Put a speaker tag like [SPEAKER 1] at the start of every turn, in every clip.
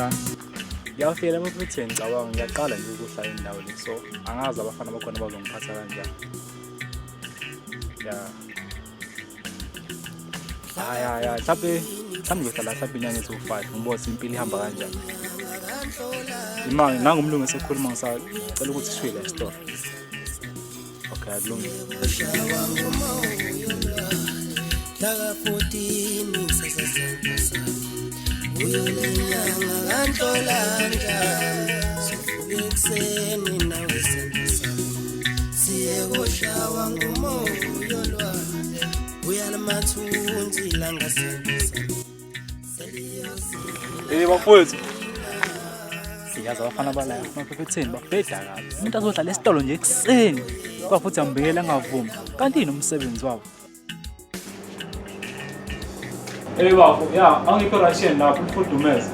[SPEAKER 1] la. Ngiyafika emaphetheni ngicabanga ngiyaqala nje ukuhlala indawo le so angazi abafana bakhona bazongiphatha kanjani. Ya. Hayi hayi hayi mhlawumbe mhlawumbe ngiyohlala mhlawumbe inyanga eziwu-five ngibone ukuthi impilo ihamba kanjani. Imali nangumlungu esekhuluma ngisacela ukuthi sifike la esitolo. Okay, akulungile.
[SPEAKER 2] Uyolenyanga kanhlolanja sovuka ekuseni nawe sami siye koshawa ngumoya olwandle uyalamathunzi langasami
[SPEAKER 1] Hey bafowethu. Siyazi abafana bala emaphepheteni babheda kabi. Umuntu azodlala esitolo nje ekuseni. Kwa futhi ambekela angavumi. Kanti yini umsebenzi wabo? Hey bafo, ya angikho Russian lapho ufudumeze.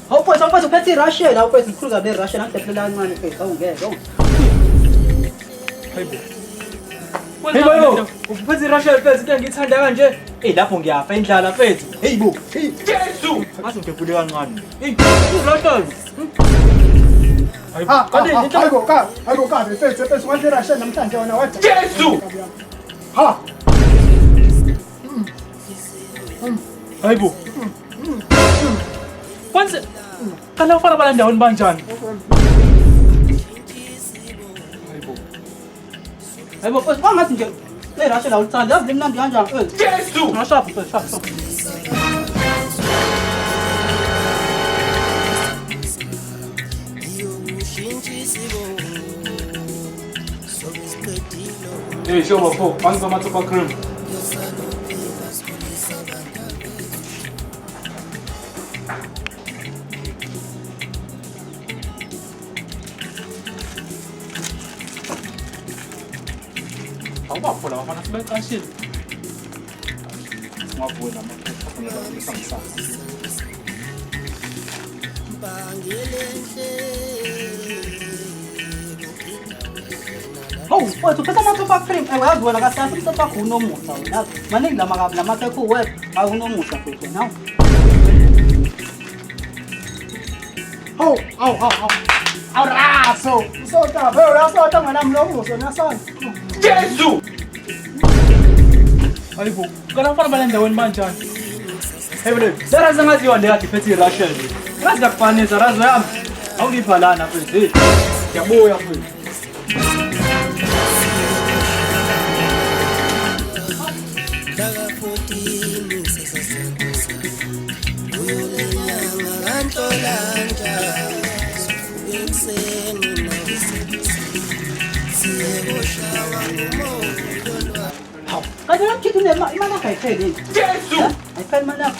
[SPEAKER 3] Hawu mfowethu, hawu mfowethu uphethe i-Russian, hawu mfowethu ngikhulu kabi le-Russian, angidephelela kancane mfowethu, hawu ngeke, hawu.
[SPEAKER 1] Hayibo. Hey bayo, uphethe i-Russian mfethu into engiyithanda kanje. Hey lapho ngiyafa indlala mfethu. Hey bo. Hey. Jesu. Ngathi ngidephule kancane. Hey, i-Russian.
[SPEAKER 4] Ha, kanti into hayibo ka, hayibo ka, mfethu, mfethu wadla i-Russian namhlanje wena wadla.
[SPEAKER 1] Jesu.
[SPEAKER 4] Ha.
[SPEAKER 1] Hayibo. Kwanze kanti abafana bala ndaweni banjani? Hayibo.
[SPEAKER 3] Hayibo mfowethu, kwangathi nje le-Russian awulithandi, yazi limnandi kanjani mfowethu.
[SPEAKER 1] Jesu.
[SPEAKER 3] Ngashapha mfowethu, shapha, shapha.
[SPEAKER 1] Hey, show bafo, angipha ama-top cream. Awubafo laba bafana sebecashile. Singavuki namaphepha ngisasa.
[SPEAKER 3] Hawu mfowethu uphethe ama-top cream, ewe yazi wena kahle kahle umsapha wakho unomusa wena, yazi. Maningi lama kabi lamakhekhe uwedwa, hawu unomusa mfowethu wena, hawu.
[SPEAKER 4] Hawu, hawu, hawu, hawu. Hawu raso, usota, hey uyasota ngana mlomo usona sana.
[SPEAKER 1] Jesu! Hayibo, kana mfana bale ndaweni banjani? Hey bro, lera sengathi yona kade iphethe i-Russian. Ngazi kakufanisa razo yami. Awungipha lana mfethu. Hey. Ngiyabuya mfethu.
[SPEAKER 3] Kanti lo mchithu imali yakho ayipheli yini?
[SPEAKER 1] Jesu!
[SPEAKER 3] Ayipheli imali yakho.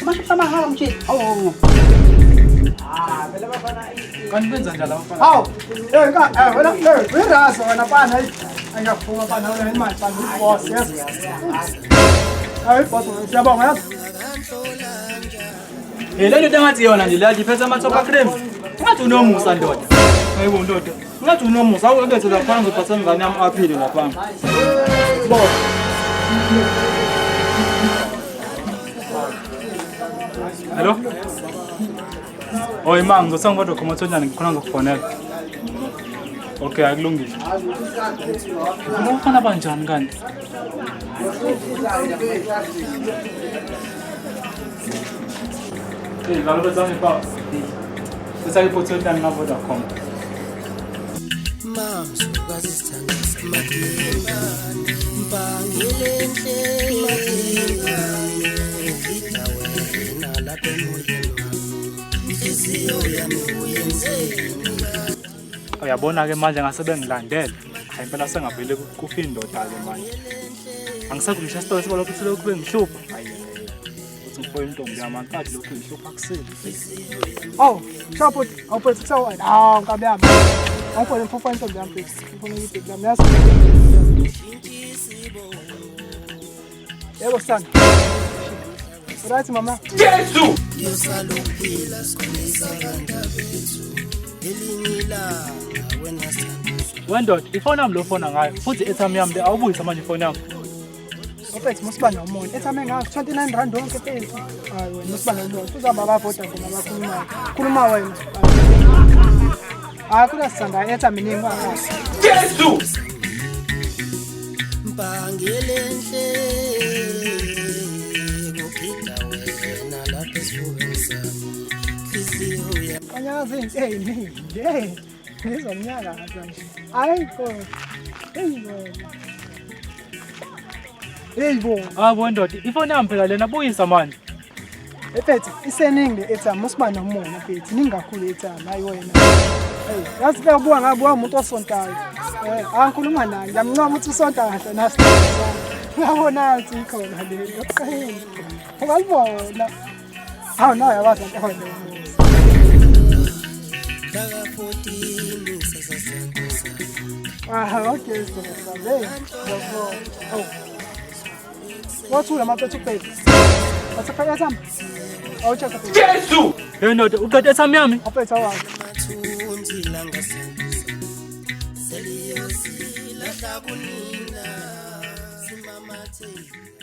[SPEAKER 3] Amashipsi amahhala mchithu. Hawu.
[SPEAKER 1] Kanti benza njani abafana?
[SPEAKER 4] Hawu, hey ka, eh wena, hey, uyiraso wena pana, hey. Angiyakuvuma pana, wena imali pana, uyiboss, yes. Hayi boss, siyabonga yazi.
[SPEAKER 1] Hey, le nto engathi yona nje la iphethe ama-top cream. Ngathi unomusa ndoda. Hayibo ndoda. Ngathi unomusa, awubethe lapha ngizophatha ingane yami aphile lapha. Bo. Hello? Oy ma, ngizothenga Vodacom othonyana ngikhona ngizokufonela. Okay, akulungile. Abafana banjani kanti? Hey, valo betsami pa. Betsami iphotho nga Vodacom. Uyabona-ke manje ngase bengilandele. Hayi impela sengavele kufa indoda-ke manje. Angisekho ngisho esitolo sebalokhu selokhu bengihlupha. Hayi uthi ngifoye intombi yami angiqadi lokhu ngihlupha kuseni.
[SPEAKER 4] Hawu, shapho, hawu mfethu kuthiwa wena. Hawu nkabi yami. Awufone mfofana intombi yami mfethu. Ngifuna ibheki lami yazi. Yebo sana. Right mama.
[SPEAKER 1] Jesu!
[SPEAKER 2] Yosaluphila sikhulisa abantwabethu elinye ilanga wena sithandwa.
[SPEAKER 1] Wendoda, ifoni yami lo fona ngayo futhi i-airtime yami le awubuyisa manje ifoni yami.
[SPEAKER 4] Mfethu musiba nomona. Airtime engaka 29 rand wonke mfethu. Hayi wena musiba nomona. Uzaba abavoda khona abakhulumayo. Khuluma wena. Hayi kuna sisanda airtime iningi kwangaka.
[SPEAKER 5] Jesu!
[SPEAKER 2] Mpangelenhle kugida wena lapha esifubeni sami nhliziyo yami.
[SPEAKER 4] Kanyazi into eziningi. Hey, ngizomnyakaza nje. Hayi nkosi. Hey wena. Hey bo.
[SPEAKER 1] Hayi wendoda, ifoni yami phela lena buyisa manje.
[SPEAKER 4] Mfethu iseningi le airtime musiba nomona mfethu iningi kakhulu i-airtime hayi wena. Hey, yazi kuyabuka ngabuka umuntu osontayo. Eh, angikhuluma naye ngiyamncoma ukuthi usonta kahle nasi. Uyabona ukuthi ikhona le yokuqina. Ungalibona. Hawu nawe yabazi into ekhona.
[SPEAKER 2] Mhlaka 14 sasasando sami.
[SPEAKER 4] Ah, okay, so hey, ngiyabonga. Oh. Wathula maphethu ubheki. Wathapha airtime. Awucheck up.
[SPEAKER 5] Jesu!
[SPEAKER 1] Hey ndoda, uqeda airtime yami?
[SPEAKER 4] Aphethu awazi.
[SPEAKER 2] Mathunzi langasando sami. Seliyozila hlakunina simamatheka.